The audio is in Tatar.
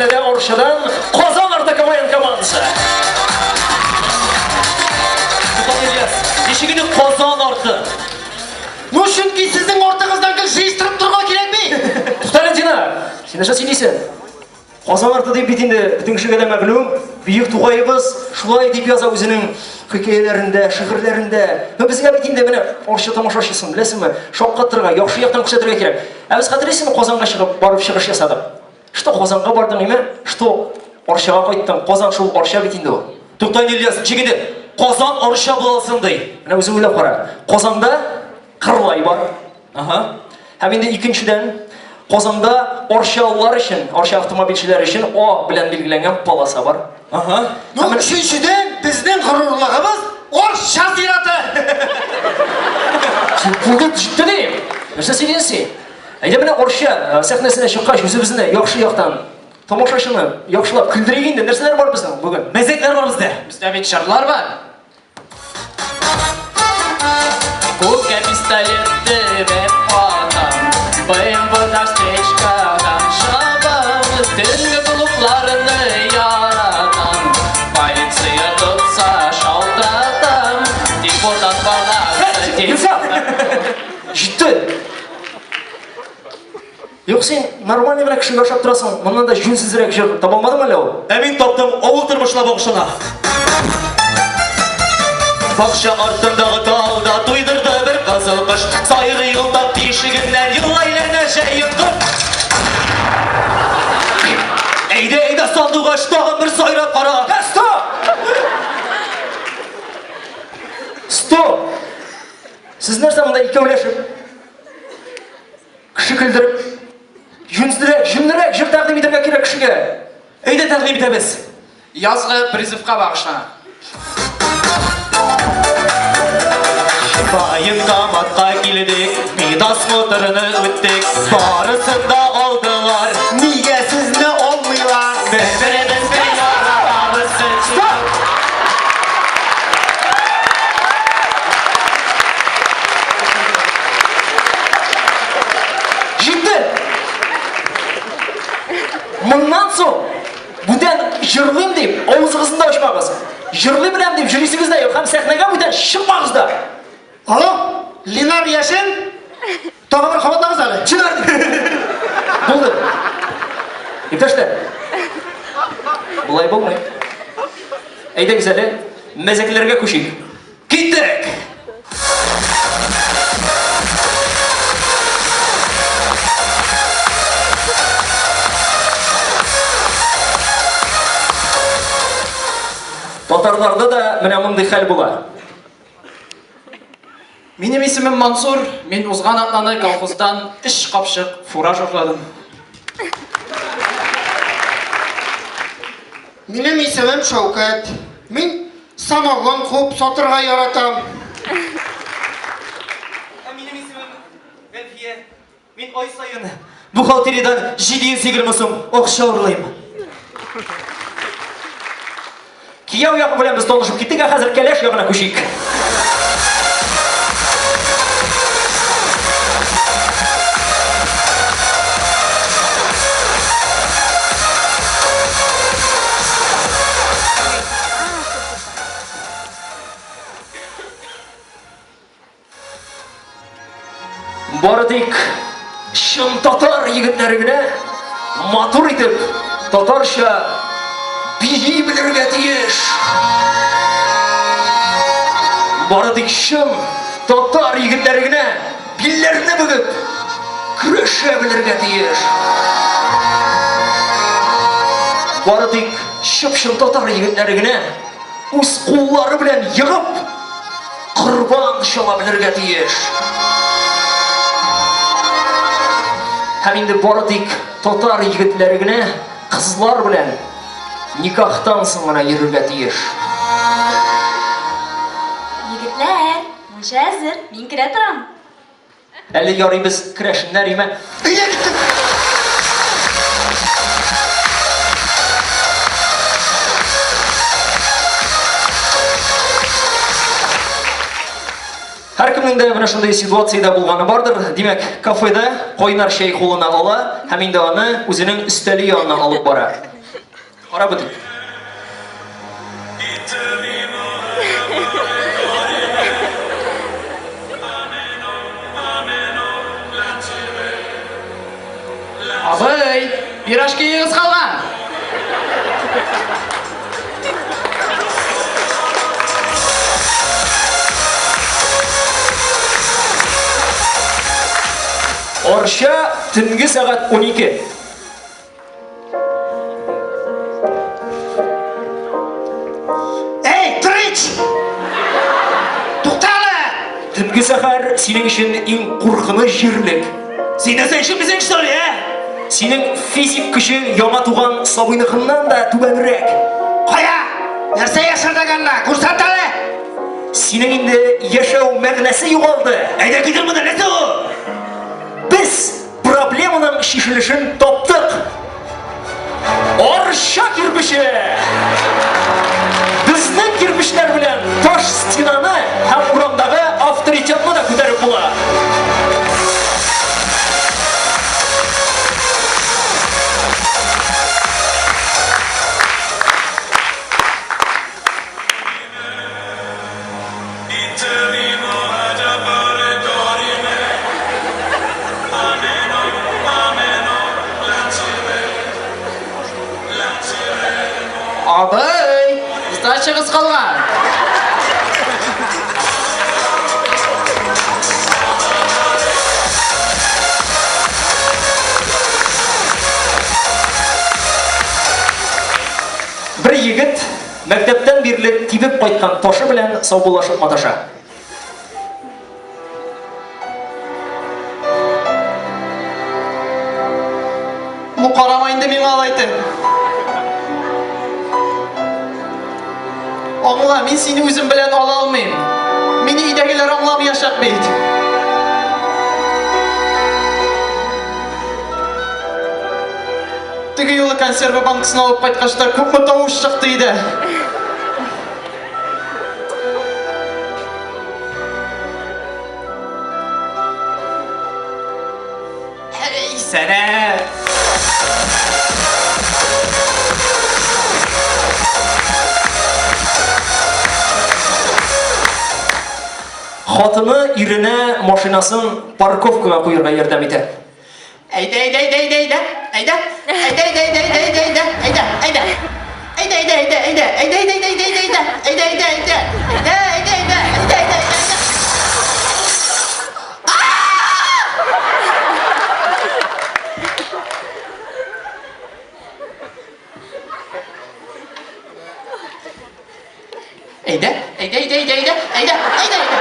сәхнәдә Арчадан Казан арты КВН командасы. Туктале, Ильяс, ничек инде Казан арты? Ну, чөнки сезнең артыгыздан гел җыештырып торырга кирәкми. Туктале, Динар, син нәрсә сөйлисең? Казан арты дип бит инде бөтен кешегә дә мәгълүм, бөек Тукаебыз шулай дип яза үзенең хикәяләрендә, шигырьләрендә. Ну, безгә бит инде менә Арча тамашачысын, беләсеңме, шаккатырга, яхшы яктан күрсәтергә кирәк. Ә без хәтерлисеңме, Казанга чыгып барып чыгыш ясадык. Что Казанга бардың име, что Арчага кайттың. Казан шул Арча бит инде ул. Тукта, Ильяс, ничек инде Казан Арча була алсын ди? Менә үзең уйлап кара. Казанда Кырлай бар. Ага. Һәм инде икенчедән, Казанда арчалылар өчен, Арча автомобильчеләре өчен А белән билгеләнгән полоса бар. Ага. Ну, өченчедән, безнең горурлыгыбыз Арча зираты. Син булды, җитте дим. Нәрсә сөйлисең син? Әйдә менә Арча э, сәхнәсенә чыккач, үзебезне яхшы яктан тамашачыны яхшылап көлдерик инде. Нәрсәләр бар безнең бүген? Мәзәкләр бар бездә. Бездә бит җырлар бар. Күккә пистолет төбәп атам, БМВда встречкадан чабам, төнге клубларны яратам, полиция тотса шалтыратам, депутат баласы Илфат! Җитте! Юк, син нормальный гына кешегә ошап торасың. Моннан да җүнсезрәк җыр таба алмадың әллә ул? Ә мин таптым авыл тормышына багышлана. Бакча артындагы талда туйдырды бер кызыл кош. Сайрый ул тап тишегеннән ел әйләнә җәен кыш. Әйдә, әйдә, сандугач, тагын бер сайрап кара. Ә, стоп! Стоп! Сез нәрсә монда икәүләшеп? Кеше көлдереп, җүнсезрәк, җүнлерәк җыр тәкъдим итәргә кирәк кешегә. Әйдә тәкъдим итәбез. Язгы призывка багышлана. Военкоматка килдек, медосмотрны үттек, барысын да алдылар. Нигә сезне алмыйлар? Бер-беребезне яратабыз. Стоп! Җитте! Моннан соң бүтән җырлыйм дип авызыгызны да ачмагыз. Җырлый беләм дип йөрисегез дә юк һәм сәхнәгә бүтән чыкмагыз да. Алло, Ленар Яшин? Тагын бер кабатлагыз әле. Чынар! Булды. Иптәшләр. Болай булмый. Әйдәгез әле, мәзәкләргә күчик. Киттек! Татарларда да менә мондый хәл була. Минем исемем Мансур, мин узган атнаны колхоздан өч капчык фураж урладым. Минем исемем Шәүкәт. Мин самогон куып сатырга яратам. Ә минем исемем Гөлфия. Мин ай саен бухгалтериядән 720 сум акча урлыйм. Кияү ягы белән без танышып киттек, ә хәзер кәләш ягына күчик. Бары тик чын татар егетләре генә матур итеп татарча бии белергә тиеш. Бары тик чын татар егетләре генә билләрне бөгеп көрәшә белергә тиеш. Бары тик чып-чын татар егетләре генә үз куллары белән егып корбан чала белергә тиеш. Һәм инде бары тик татар егетләре генә кызлар белән никахтан соң гына йөрергә тиеш. Егетләр, мунча әзер, мин керә торам. Әле ярый без керәшеннәр име? Өйгә киттек. Һәркемнең дә менә шундый ситуациядә булганы бардыр. Димәк, кафеда кайнар чәй кулына ала һәм инде аны үзенең өстәле янына алып бара. Карап үтик. Абый, пирожкиегыз калган. Арча төнге сәгать 12. Эй, трич! Тукта әле! Төнге сәхәр синең өчен иң куркыныч җирлек. Син нәрсә ишетмисең, что ли, ә? Синең физик көчең яңа туган сабыйныкыннан да түбәнрәк. Кая? Нәрсә яшердең әллә? Күрсәт әле! Синең инде яшәү мәгънәсе югалды. Әйдә китер монда, нәрсә ул? Без проблеманың чишелешен таптык. Арча кирпече! Безнең кирпечләр белән таш стенаны һәм урамдагы авторитетны да күтәреп була. Абый, сдачагыз калган. Бер егет мәктәптән бирле тибеп кайткан ташы белән саубуллашып маташа. Ну карама инде миңа алай итеп. Аңла, мин сине үзем белән ала алмыйм. Мине өйдәгеләр аңламаячак бит. Теге юлы консерва банкасын алып кайткач та күпме тавыш чыкты иде. Әй, сәнә! Хатыны иренә машинасын парковкага куярга ярдәм итә. Әйдә, әйдә, әйдә, әйдә, әйдә, әйдә, әйдә, әйдә, әйдә, әйдә, әйдә, әйдә, әйдә, әйдә. Әйдә, әйдә, әйдә, әйдә, әйдә, әйдә, әйдә, әйдә, әйдә, әйдә, әйдә, әйдә, әйдә, әйдә, әйдә, әйдә, әйдә, әйдә. Әйдә, әйдә, әйдә, әйдә, әйдә, әйдә, әйдә, әйдә.